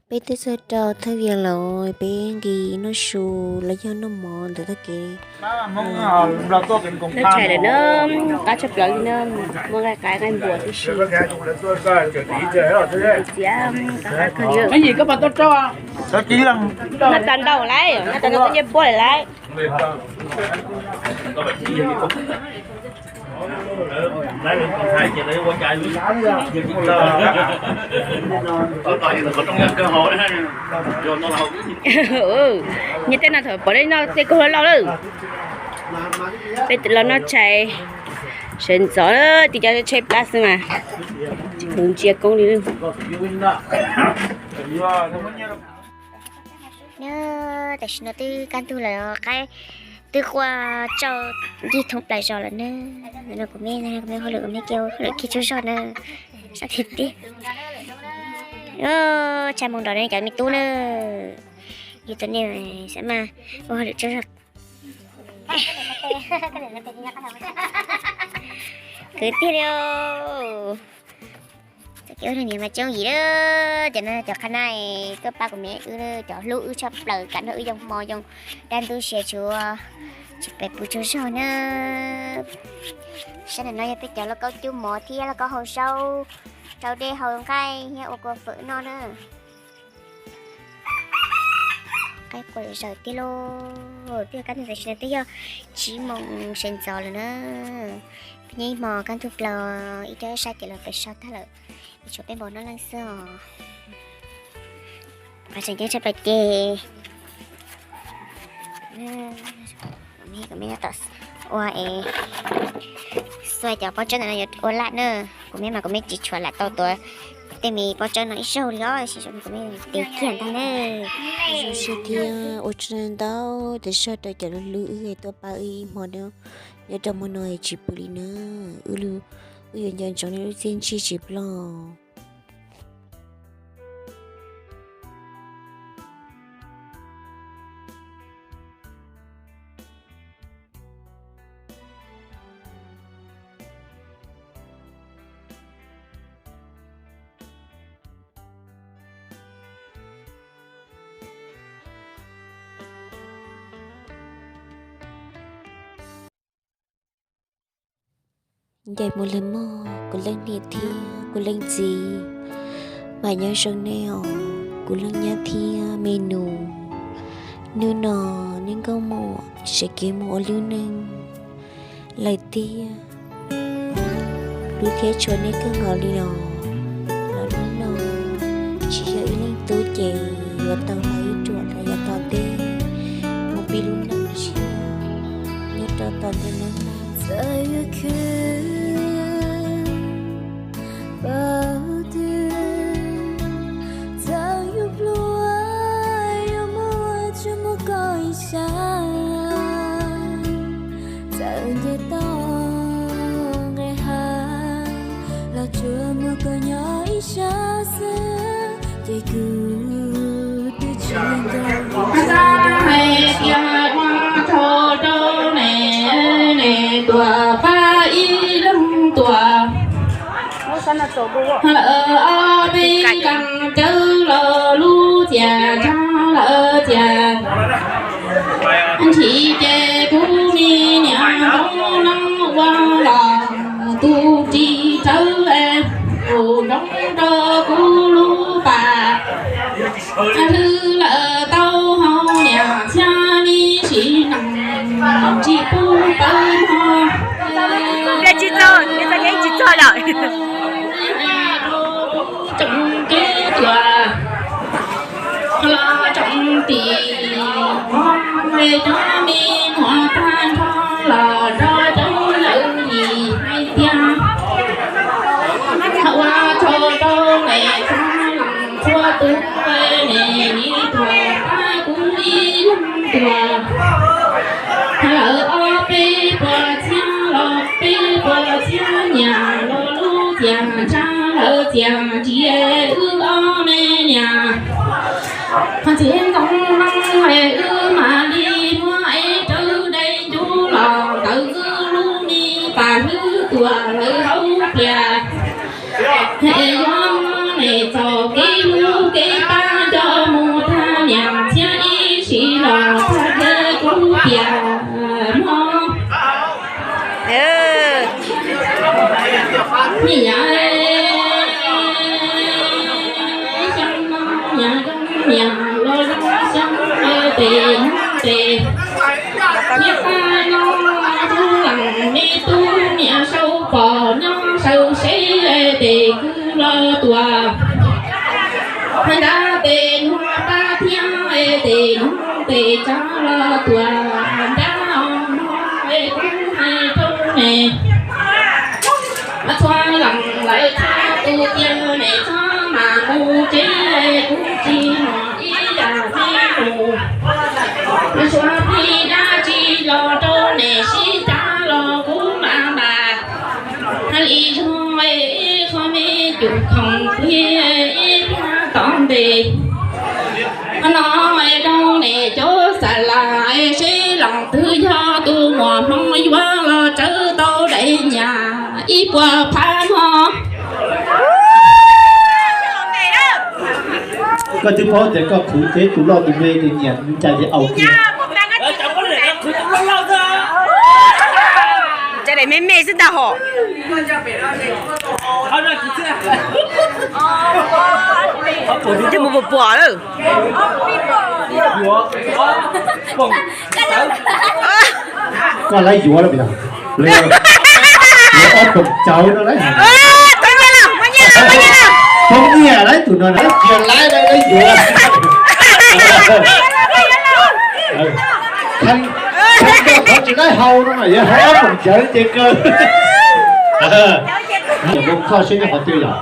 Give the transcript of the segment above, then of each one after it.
Peb twb txog rau thaj vias lawm, peb nqis noj su los yog noj mov ntawm tag kev. Noj tshais lawm na, qab tshaj plaws li na, muaj nqaij qaib nqaij npua tib si. Txiav, noj tas ntau lawm, noj tas ntau koj ncej puab lawm lauj. Nyob tej no thaum pom nej noj tej kaug loj loj lawm. Peb los noj tshais sawv ntxov tim cov tsheb plab xwb mas tsis ntsia koob li. Tam sim no twb kaj ntug lawm, qaib twb quaj tsau ncig thoob plaws zos lawm na. No kuv me, kuv me hauj lwm, kuv me kiag hauj lwm kiag tsaug zog na. Sab tiag tiag. Tshaj moo nrog nej cov me tub na. Yus tus nej xav mas ua hauj lwm tsaug zog. Kwv tiag li os. Txoj kev ua neej mas coob yim lawm. Tiam no cov qhab na tuaj pab kuv me wb, cov hlub wb tshaj plaws, kam nrog wb yoo hmo yoo dab ntub sia tsuav tsis pes pus tsaug zog na. Sab ntawm no yog peb cov lauj kaub cub mov thiab lauj kaub hau zaub, rau dej hau nqaij thiab ua kua fawm noj na. Qaib quaj zaws tiag lauj. Twb yog kaj ntug tam sim no twb yog tsib moos sawv ntxov lawm na. Peb nyob ib hmo kaj ntug plaws, ib rab sab ces los pem sab tag lawm. Tshuav peb npau noj leej xwb os. Qhov tseem ceeb tshaj plaws ces kuv me tom ua es xuas cov pob tsawb ntawm no yuav ua laj na. Kuv me mas kuv me tsis tshuav lam tau tuav tej me pob tsawb no ib zaug li os, sis kuv me tes kiag ntag na. Zoo siab thiab ua tsaug ntau ntau tas zog rau cov hlub wb tuaj pab wb ib hmo nyob rau hmo no tsis pw li na. Wb, wb yuav nco ntsoov nej lub txiaj ntsig tsis ploj. Ncaim mus lig mog kuv leej niam thiab kuv leej txiv, mam nyob zoo nej os kuv leej nyab thiab me nus. Hnub no nej nkauj muam sawv kev mus ua lub neej lawm tiag. Hlub thiab tshua nej kawg nkaus li los, los hnub no tsis yog ib leej tub ces yuav tau hla ib ruam los yog tom ntej mus pib lub neej tshiab nyob rau tom ntej neej no. Txawm yus khwv npaum twg, txawm yus pluag yuav muaj tsuj muaj koj ib sab, txawm nce toj nqis hav los tsuas muaj koj nyob ib sab xwb, ces kuv twb tsis nco. Hais tias ua tsaug rau nej, nej tuaj pab ib leeg tuaj. Lawm ob peb kas cawv los lub tias ntsab lawm tias, nrhiav ces kuv me niam nroo no ua los tus ris tsawv es tus nroo rau kuv lub pas. Hlwb lawm tau hau niam txiab me sim neej tsis pub pawg no. Tsis txog, tsis txog lawm. Tsoom kev tuaj los tsoom tim, cov me muam tag nrho los nrog cov yawm yij hais tias, ua tsaug rau nej txhua leej txhua tus, nej nim tuaj pab kuv ib leeg tuaj. Lawm ob peb puas txhiab los peb puas txhiab nyiam los lub tias ntsab lawm tias nrhiav wb ob me niam. Txiv ntoo no es wb mam li muab es rau dej ncuv los ntawm wb lub me pas hlwb tuaj lawm hauv plias. Es yuav muab nej txoj kev hlub kev pab coj Niam, xyoo no niam zoo niam los zoo xyoo tes hnub tes, niam tab no tub leej me tub niam saum pom nyob saum seb tes kwv los tuaj, nrab tes nuag pab thiab tes hnub tes tshav los tuaj, nrab no kuv hais rau nej. Txhua leej lawv txhua tus tias nej txhob mam mus tsev, kuv tsis muaj ib yam li mus. Suav plig dab tsi los rau nej sib cav los kuv mam npaj. Hais li zoo ib qho me cum khoom plig ib pliag tom ntej. Qhov no rau nej cov xa las seb leej twg yog tus muaj hmoo yuav los tsawv tau daim nyaj ib puas phav no. Koj twb paub tias koj khwv teb tus loj tus me tus nyiam ncaj ces au kiag. Cov daim me me xwb ntag hos. Ces mus puas puas lawm. Koj lawv yuav lawm, yuav ob poom cawv no lawm. Poob nyiaj lawm tus no na, cia lawv yuav. Qhov tsis lawv hau no mas yog hau ob poom cawv ces kawg. Mus kho seb nyob qhov twg yom.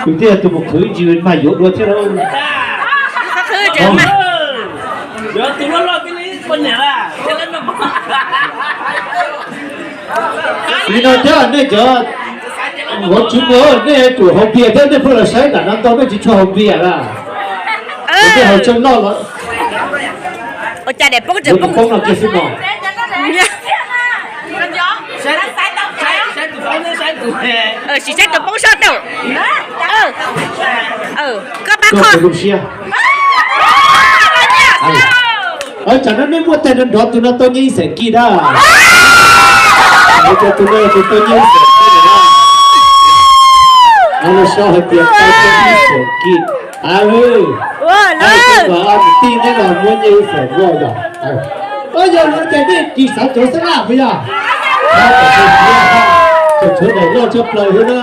Tus twg yog tus mus khwv ntsis mas yuav dua thiab lauj. Li no thiab nej cov hauv tswv muag, nej tsum haus npias thiab, nej pheej los saib nram no ntau nej tsis tshua haus npias na. Nej haus tsawg loj los poob no kiag xwb no. Sim saib tus poob sab tawm. Koj pab kho. Tsam no nej muaj tais nrov nrov tus no tau nyiaj ib xeem kij na. Tus no tus tau nyiaj ib xeem kij na. Los sau hais tias tau nyiaj ib xeem kij. Tus tij neb los muab nyiaj ib xeem noj yog. Yog li ces nej tsis xav cov xab laj puas yog? Tshuav daim loj tshaj plaws thiab na.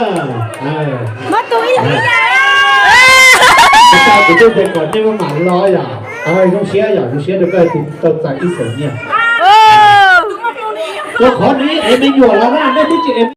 Kuv thiaj tias kom nej maj mam los yom. Zoo siab yom, zoo siab rau koj tau txais ib xeem nyiaj. Rau qhov nws ib ev me nyuam los na, nej twb tsis ev me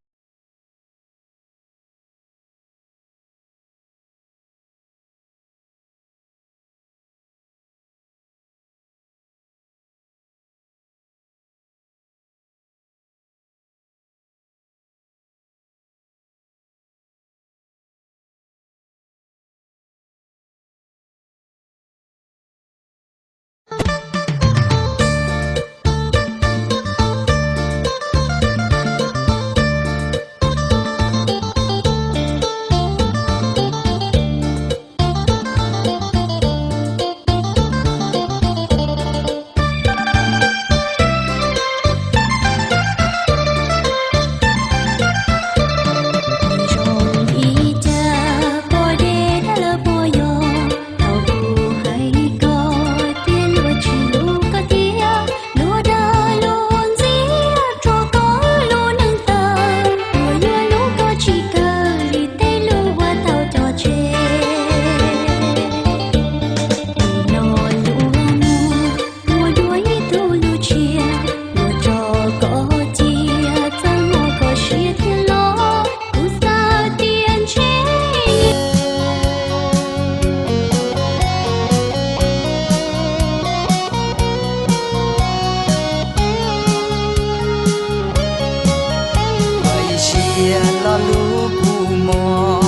Ua ib siab lo lus kuv muaj,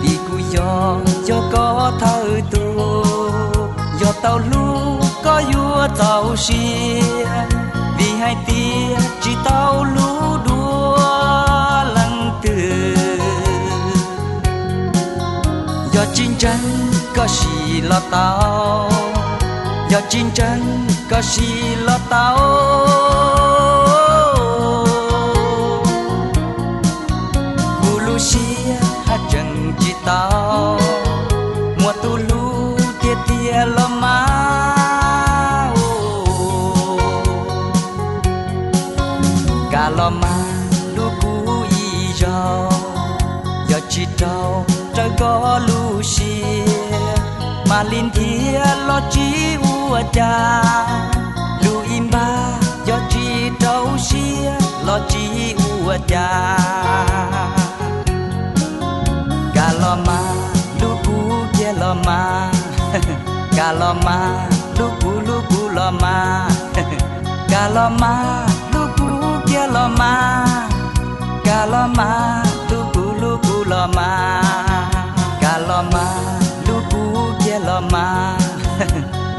vim kuv yog, yog koj thawj tus. Yog tau hlub koj yuav txaus siab, vim hais tias tsis tau hlub dua leej twg. Yog tsis ntseeg koj sim los tau, yog tsis ntseeg koj sim los tau. raws koj lub siab, mam li ntiav los tsis ua cas. Lub ib npag yog tsis rau siab los tsis ua cas. Kam los mas, hlub kuv kiag los mas, kam los mas, hlub kuv hlub kuv los mas, kam los mas, hlub kuv kiag los mas, kam los mas, hlub kuv hlub kuv los mas, kam los mas, hlub kuv kiag los mas,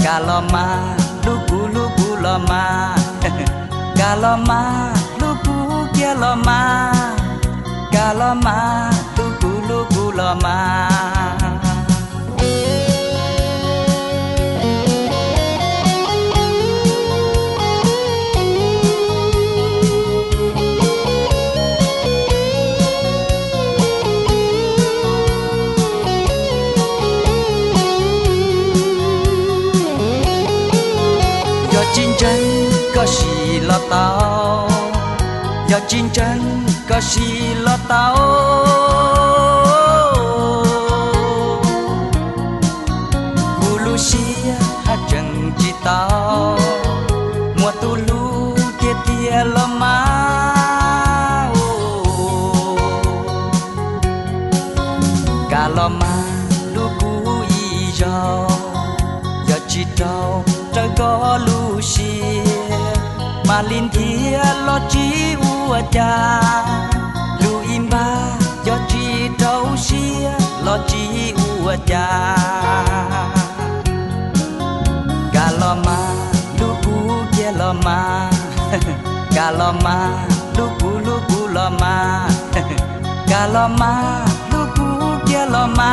kam los mas, hlub kuv hlub kuv los mas, kam los mas, hlub kuv kiag los mas, kam los mas, hlub kuv hlub kuv los mas. Yog tsis ntseeg koj sim los tau, yog tsis ntseeg koj sim los tau. Kuv lub siab haj tseem tsis tau muaj tus hlub tiag tiag los mas. Kam los mas, hlub kuv ib zaug, yog tsis raug raws koj lub siab, mam li ntiav los tsis ua cas. Lub ib npag yog tsis rau siab los tsis ua cas. Kam los mas, hlub kuv kiag los mas, kam los mas, hlub kuv hlub kuv los mas, kam los mas, hlub kuv kiag los mas,